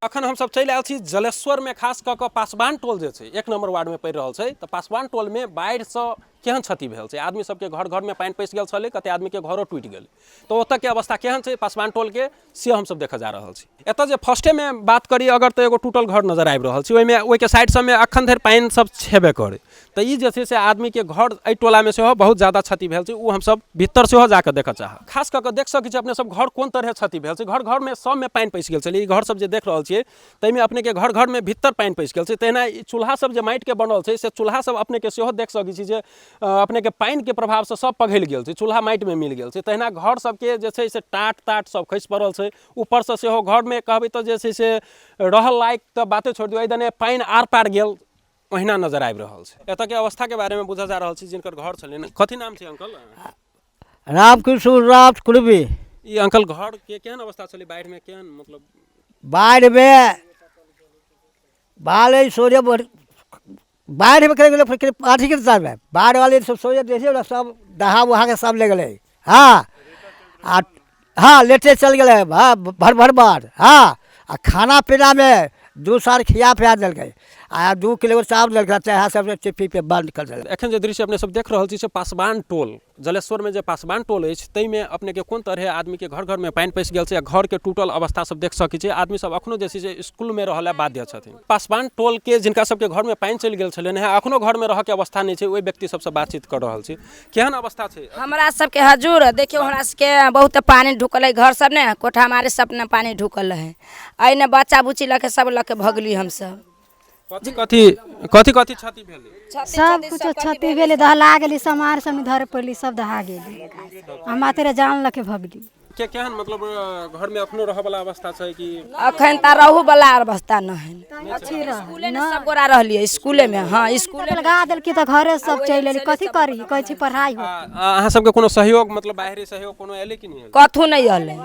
अखन हमसब चलि आयल छी जलेश्वरमे, खास कऽ कऽ पासवान टोल जे छै 1 नंबर वार्डमे पड़ि रहल छै। तऽ पासवान टोलमे बाढ़िसँ केहन क्षति भेल छै, आदमी सबके घर घरमे पानि पैसि गेल छलै, कते आदमीके घरो टूटि गेलै, तऽ ओतऽके अवस्था केहन छै पासवान टोलके से हमसब देखऽ जा रहल छी। एतऽ जे फर्स्टेमे बात करी अगर तऽ एगो टूटल घर नजर आबि रहल छै, ओहिमे ओहिके साइड सबमे अखन धरि पानि सब छेबे करै, तऽ ई जे छै से आदमीके घर एहि टोलामे सेहो बहुत ज्यादा क्षति भेल छै। ओ हमसब भीतर सेहो जाकऽ देखऽ चाहब। खास कऽ कऽ देख सकै छी अपने सब घर कोन तरहे क्षति भेल छै। घर घरमे सबमे पानि पैसि गेल छलै। ई घर सब जे देख रहल छियै ताहिमे अपनेके घर घरमे भीतर पानि पैसि गेल छै। तहिना ई चूल्हा सब जे माटिके बनल छै से चूल्हा सब अपनेके सेहो देख सकै छी जे अपनेके पानिके प्रभावसँ सब पघलि गेल छै, चूल्हा माटिमे मिल गेल छै। तहिना घर सबके जे छै से टाट ताट सब खसि पड़ल छै। ऊपरसँ सेहो घरमे कहबै तऽ जे छै से रहल लायक तऽ बाते छोड़ि दियौ, एहि दने पानि आर पार गेल ओहिना नजर आबि रहल छै। एतऽके अवस्थाके बारेमे बुझऽ जा रहल छी जिनकर घर छलनि। कथी नाम छै अंकल? रामकृष्ण राम कुर्मी। ई अंकल घरके केहन अवस्था छलै बाढ़िमे, केहन मतलब? बाढ़िमे बाढ़ सोझे बाढ़िमे केने गेलै अथीके तरमे बाढ़िवाली सब सोझे देखियौ ने सब दहा उहाके सब ले गेलै। हँ आ हँ लेटे चलि गेलै हँ भर भर बाढ़। हँ आ खाना पीनामे 2 साल खिया पिया देलकै आ 2 किलो चावल देलकै, चाहे सब पी पे बंद कर देलकै। एखन जे दृश्य अपने सब देख रहल छी से पासवान टोल जलेश्वरमे जे पासवान टोल अछि ताहिमे अपनेके कोन तरहे आदमीके घर घरमे पानि पैसि गेल छै आ घरके टूटल अवस्था सब देख सकै छी। आदमी सब अखनो जे छै से इसकुलमे रहऽ लए बाध्य छथिन। पासवान टोलके जिनका सबके घरमे पानि चलि गेल छलनि हेँ, अखनो घरमे रहऽके अवस्था नहि छै, ओहि व्यक्ति सबसँ बातचीत कऽ रहल छी। केहन अवस्था छै हमरा सबके? हजूर देखियौ, हमरा सबके बहुत पानि ढुकल है घर सब ने, कोठा मारे सब ने पानि ढुकल है। एहिने बच्चा बुच्ची लऽ के सब लऽ के भगली हमसब। कथी कथी कथी कथी क्षति भेलै? सब कुछो क्षति भेलै, दहला गेली, सामान सब धरे पड़ली, सब दहा गेली, हम मात्र जान लऽ के भगली। के केहन मतलब घर में अखनो रहऽ वाला अवस्था छै कि? अखन तऽ रहू वाला अवस्था न है। स्कूले में सब गोरा रहलियै स्कूले में। हाँ स्कूले लगा देलकी तऽ घरे सब चलि एली। कथी करी, कहै छी पढ़ाइ हो। अहाँ सबके कोनो सहयोग मतलब बाहरी सहयोग कोनो एलै कि नहि? कथू नहि एलै।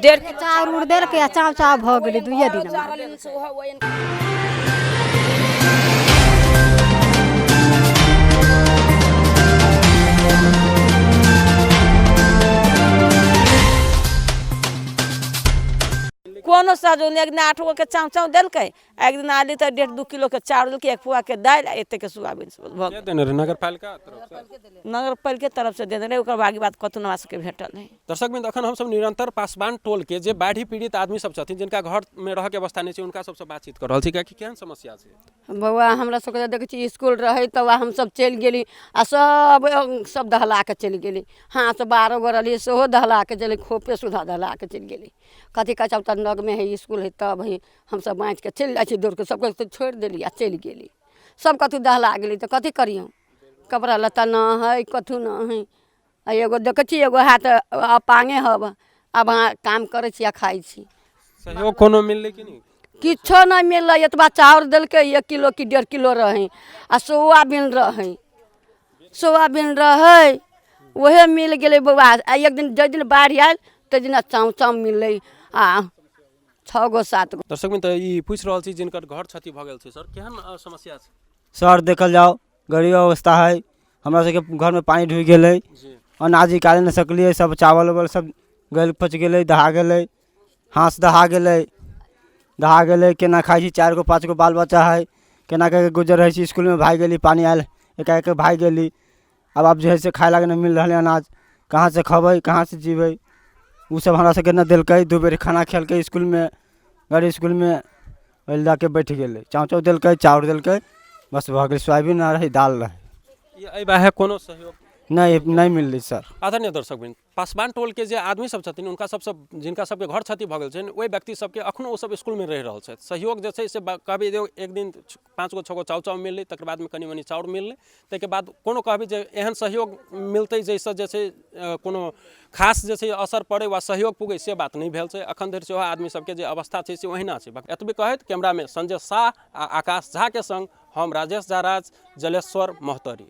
डेढ़ चाउर उर देलकै आ चाव चाव भऽ गेलै दुइये दिन। कोनो सहयोग नहि। एक दिन 8 गो के चाँव चाँव देलकै, एक दिन आली तऽ 1.5 2 किलोके चाउर देलकै, 1 पुआके दालि आ एतेकके सोयाबीन भऽ गेल। देने रहै नगरपालिका तरफसँ? नगरपालिके तरफसँ देने रहै, ओकर बाकी बात कतहु हमरा सबके भेटल नहि। दर्शक बिंद, अखन हमसब निरंतर पासवान टोल के जे बाढ़ि पीड़ित आदमी सब छथिन, जिनका घर में रह के अवस्था नहीं छै, उनका सबसे बातचीत कर रहल छी। कियाकि केहन समस्या छै बौआ? हमरा सबके देखै छी इसकुल रहै तऽ हमसब चलि गेली आ सब सब दहला कऽ चलि गेली। हाथ 12 गो रहलियै सेहो दहला कऽ चलि, खोपे सुद्धा दहला कऽ चलि गेली। कथी कहै छै, तऽ लगमे हइ इसकुल हइ तब हइ हमसब बाँचिके चलि जाइ छी दौड़ कऽ, सबके छोड़ि देली आ चलि गेली। सब कथू दहला गेली तऽ कथी करियौ? कपड़ा लत्ता नहि हइ, कथू नहि हइ। आ एगो देखै छी एगो हाथ अपांगे हब, आब अहाँ काम करै छी आ खाइ छी। सहयोग कोनो मिललै कि नहि? किछो नहि मिललै। एतबा चाउर देलकै 1 किलो कि 1.5 किलो रहै आ सोयाबीन रहै, सोयाबीन रहै, उहे मिल गेलै बौआ। आ एक दिन जाहि दिन बाढ़ि आयल ताहि दिना चाँव चाँव मिललै आ 6 गो 7 गो। दर्शक मित्र, ई पूछि रहल छी जिनकर घर क्षति भऽ गेल छै, सर केहन समस्या छै? सर देखल जाओ गरीब अवस्था है, हमरा सबके घरमे पानि ढुकि गेलै, अनाज निकालि नहि सकलियै, सब चावल उवल सब गलि पचि गेलै, दहा गेलै, हाँस दहा गेलै, दहा गेलै। केना खाइ छी? 4 गो 5 गो बाल बच्चा है, केना कऽ गुजर होइ छै? इसकुलमे भागि गेली, पानि आयल एकाएक भागि गेली। आब जे हइ से खाइ लागी नहि मिल रहलै अनाज, कहाँसँ खबै, कहाँसँ जीबै? ओसब हमरा सबके नहि देलकै। 2 बेर खाना खेलकै इसकुलमे, गरीब इसकुलमे ओहि लऽ कऽ बैठ गेलै। चाँव चाँव देलकै, चाउर देलकै, बस भऽ गेलै। सोयाबीन रहै, दालि रहै। एहि बाहे कोनो सहयोग नहि, नहि मिललै सर। आदरणीय दर्शक वृंद, पासवान टोलके जे आदमी सब छथिन हुनका सबसँ जिनका सबके घर क्षति भऽ गेल छनि ओहि व्यक्ति सबके अखनो ओ सब इसकुलमे रहि रहल छथि। सहयोग जे छै से कहबै जे एक दिन 5 गो 6 गो चाउ चाउ मिललै, तकर बादमे कनि मनि चाउर मिललै, ताहिके बाद कोनो कहबै जे एहन सहयोग मिलतै जाहिसँ जे छै कोनो खास जे छै असर पड़ै वा सहयोग पुगै से बात नहि भेल छै। अखन धरि सेहो आदमी सबके जे अवस्था छै से ओहिना छै। एतबे कहैत कैमरामे संजय साह आ आकाश झाके संग हम राजेश झा राज, जलेश्वर, महोत्तरी।